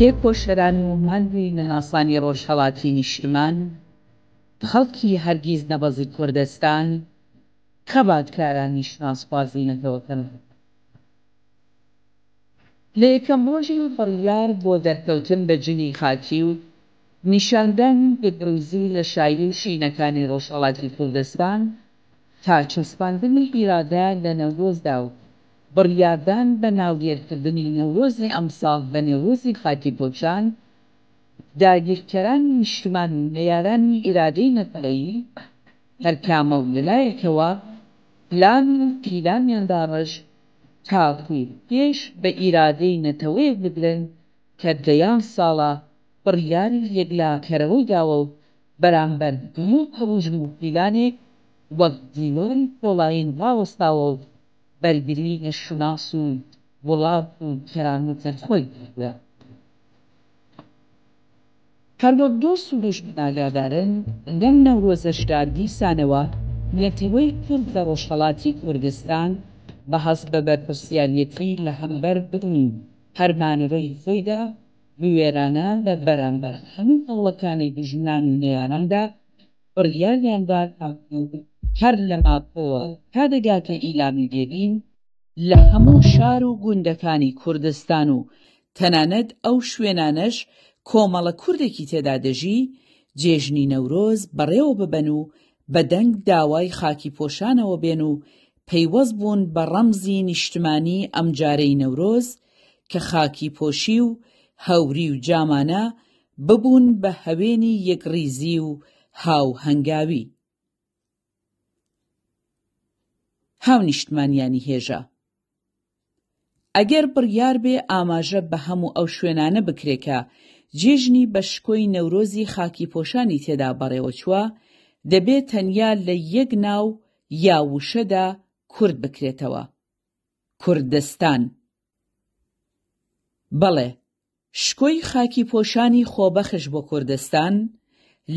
تێکۆشەران و ماندووی نەناسانی ڕۆژهەڵاتی نیشتمان، خەڵکی هەرگیز نەبەزی کوردستان، خەباتکارانی شوناسخوازی نەتەوەکەمان. لە یەکەم ڕۆژی بڕیار بۆ دەرکەوتن بە جلی خاکی و نیشاندانی یەکڕیزی لە شایی و شینەکانی ڕۆژهەڵاتی کوردستان تا چەسپاندنی ئیرادە لە نەورۆزدا و بڕیاردان بە ناودێرکردنی نەورۆزی ئەمساڵ بە نەورۆزی خاکیپۆشان، داگیرکەرانی نیشتمان و نەیارانی ئیرادەی نەتەوەیی هەرکامە و لەلایەکەوە پلان و پیلانیان داڕشت تاکو پێش بە ئیرادەی نەتەوەیەک بگرن کە دەیان ساڵە بڕیاری یەکلاکەرەوەی داوە و بەرامبەر هەموو تەوژم و پیلانێک وەک دیواری پۆڵایین ڕاوەستاوە و بەرگری لە شوناس و وڵات و کەرامەتی خۆی کردووە. هەروەک دۆست و دوژمن ئاگادارن، لەم نەورۆزەشدا دیسانەوە نەتەوەی کورد لە ڕۆژهەڵاتی کوردستان بە هەست بە بەرپرسیاریەتی لە هەمبەر بوون و هەرمانەوەی خۆیدا بوێرانە لە بەرامبەر هەموو هەوڵەکانی دوژمنان و نەیاراندا بڕیاریان دا تاکوو هەر لە ماکۆوە تا دەگاتە ئیلامی دێرین، لە هەموو شار و گوندەکانی کوردستان و تەنانەت ئەو شوێنانەش کۆمەڵە کوردێکی تێدا دەژی، جێژنی نەورۆز بەڕێوە ببەن و بە دەنگ داوای خاکی پۆشانەوە بێن و پەیوەست بوون بە ڕەمزی نیشتمانی ئەمجارەی نەورۆز کە خاکی پۆشی و هەوری و جامانە ببوون بە هەوێنی یەکڕیزی و هاوهەنگاوی. هاونیشتمانیانی هێژا. ئەگەر بڕیار بێ ئاماژە بە هەموو ئەو شوێنانە بکرێ کە جێژنی بە شکۆی نەورۆزی خاکیپۆشانی تێدا بەڕێوەچووە، دەبێ تەنیا لە یەک ناو یا وشەدا کورت بکرێتەوە، کوردستان. بەڵێ، شکۆی خاکیپۆشانی خۆبەخش بۆ کوردستان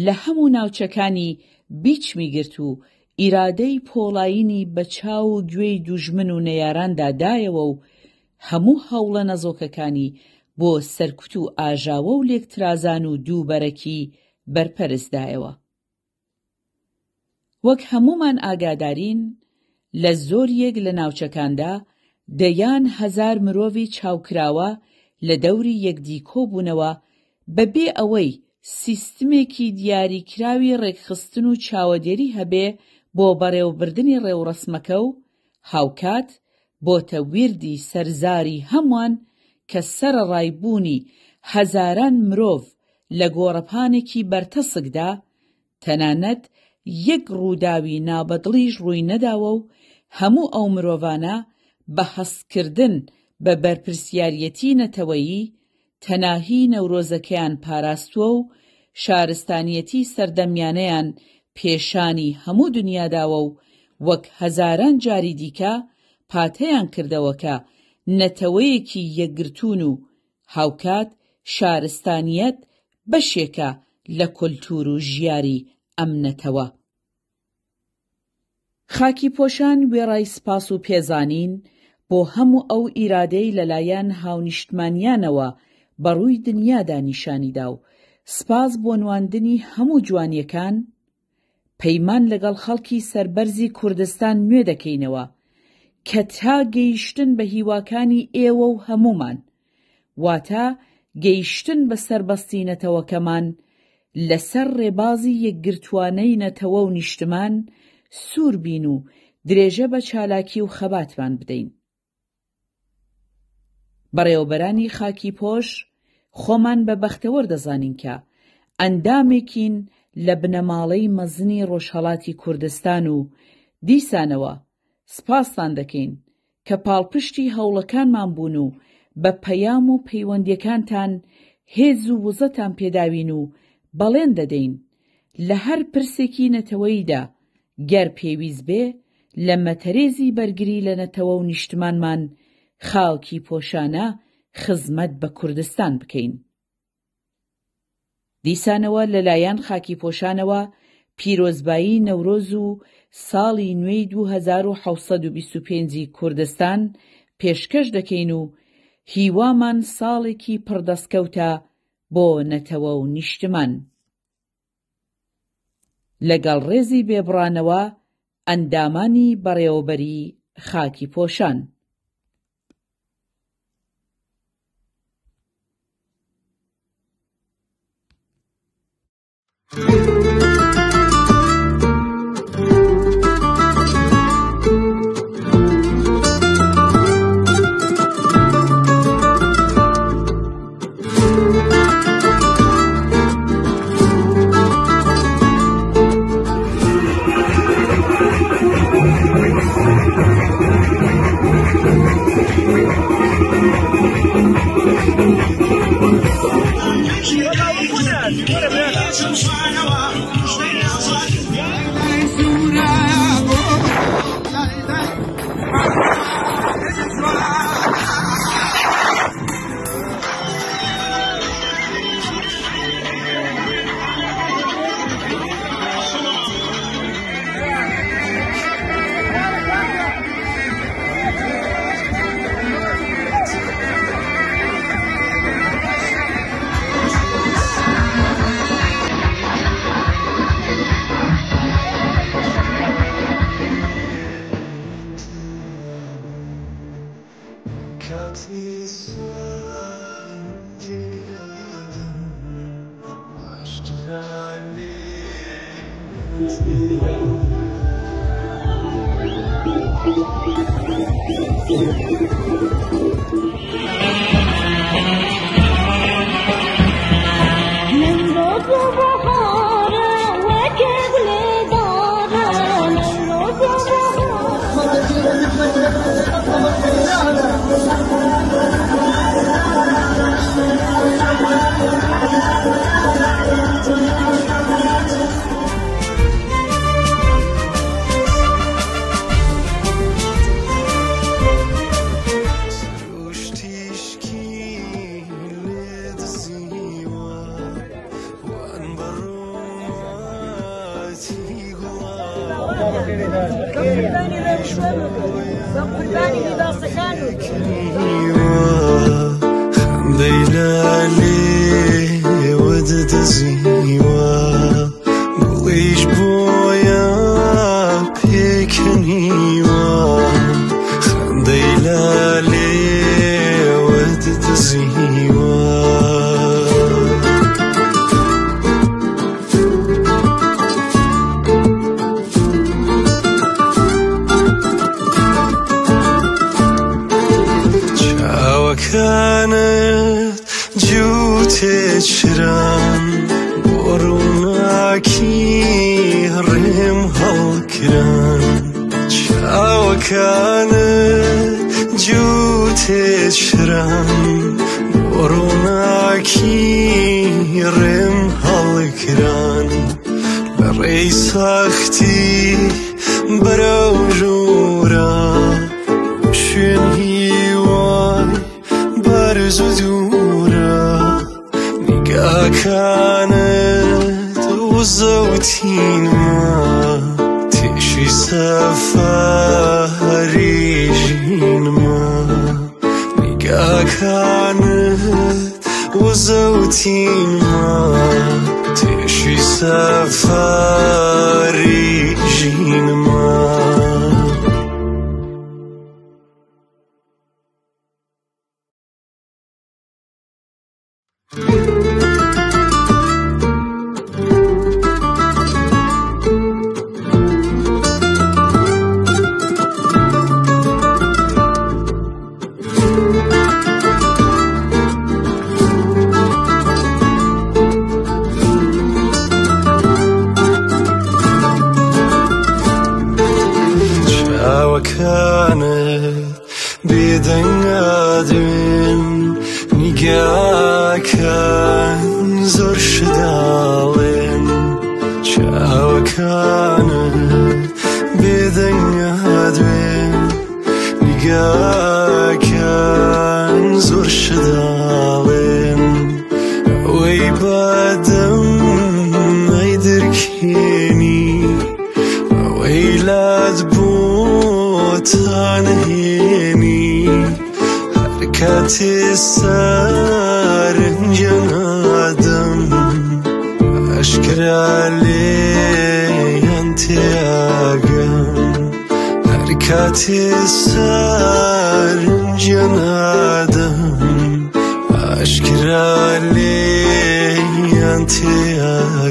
لە هەموو ناوچەکانی بیچمی گرت و ئیرادەی پۆڵایینی بە چاو و گوێی دوژمن و نەیاراندا دایەوە و هەموو هەوڵە نەزۆکەکانی بۆ سەرکوت و ئاژاوە و لێکترازان و دووبەرەکی بەرپەرچ دایەوە. وەک هەموومان ئاگادارین لە زۆریەک لە ناوچەکاندا دەیان هەزار مرۆڤی چاوکراوە لە دەوری یەکدی کۆبوونەوە بە بێ ئەوەی سیستمێکی دیاریکراوی ڕێکخستن و چاوەدێری هەبێ بۆ بەڕێوەبردنی ڕێوڕەسمەکە و هاوکات بۆتە ویردی سەرزاری هەموان کە سەرەڕای بوونی هەزاران مرۆڤ لە گۆڕەپانێکی بەرتەسکدا تەنانەت یەک ڕووداوی نابەدڵیش ڕووی نەداوە و هەموو ئەو مرۆڤانە بە هەستکردن بە بەرپرسیاریەتی نەتەوەیی تەناهی نەورۆزەکەیان پاراستووە و شارستانیەتی سەردەمیانەیان پێشانی هەموو دنیا داوە و وەک هەزاران جاری دیکە پاتەیان کردەوە کە نەتەوەیەکی یەکگرتوون و هاوکات شارستانیەت بەشێکە لە کولتوور و ژیاری ئەم نەتەوە. خاکیپۆشان وێڕای سپاس و پێزانین بۆ هەموو ئەو ئیرادەی لەلایەن هاونیشتمانیانەوە بە ڕووی دنیادا نیشانی دا و سپاس بۆ نواندنی هەموو جوانیەکان، پەیمان لەگەڵ خەڵکی سەربەرزی کوردستان نوێ دەکەینەوە کە تا گەیشتن بە هیواکانی ئێوە و هەموومان، واتە گەیشتن بە سەربەستی نەتەوەکەمان، لەسەر ڕێبازی یەکگرتووانەی نەتەوە و نیشتمان سوور بین و درێژە بە چالاکی و خەباتمان بدەین. بەڕێوەبەرانی خاکیپۆش خۆمان بە بەختەوەر دەزانین کە ئەندامێکین لە بنەماڵەی مەزنی ڕۆژهەڵاتی کوردستان و دیسانەوە سپاستان دەکەین کە پاڵپشتی هەوڵەکانمان بوون و بە پەیام و پەیوەندیەکانتان هێز و وزەتان پێداوین و بەڵێن دەدەین لە هەر پرسێکی نەتەوەییدا گەر پێویست بێ لە مەتەرێزی بەرگری لە نەتەوە و نیشتمانمان خاکی پۆشانە خزمەت بە کوردستان بکەین. دیسانەوە لە لایەن خاکیپۆشانەوە پیرۆزبایی نەورۆز و ساڵی نوێی 2725 ی کوردستان پێشکەش دەکەین و. هیوامان ساڵێکی پڕ دەستکەوتە بۆ نەتەوە و نیشتمان. لەگەڵ ڕێزی بێبڕانەوە ئەندامانی بەڕێوەبەری خاکی پۆشان. کاتێ سارنجیان ئادەم ئاشکرا لێیان تێئەگەم. هەر کاتێ سارنجیان ئادەم ئاشکرا لێیان تێئەگەم.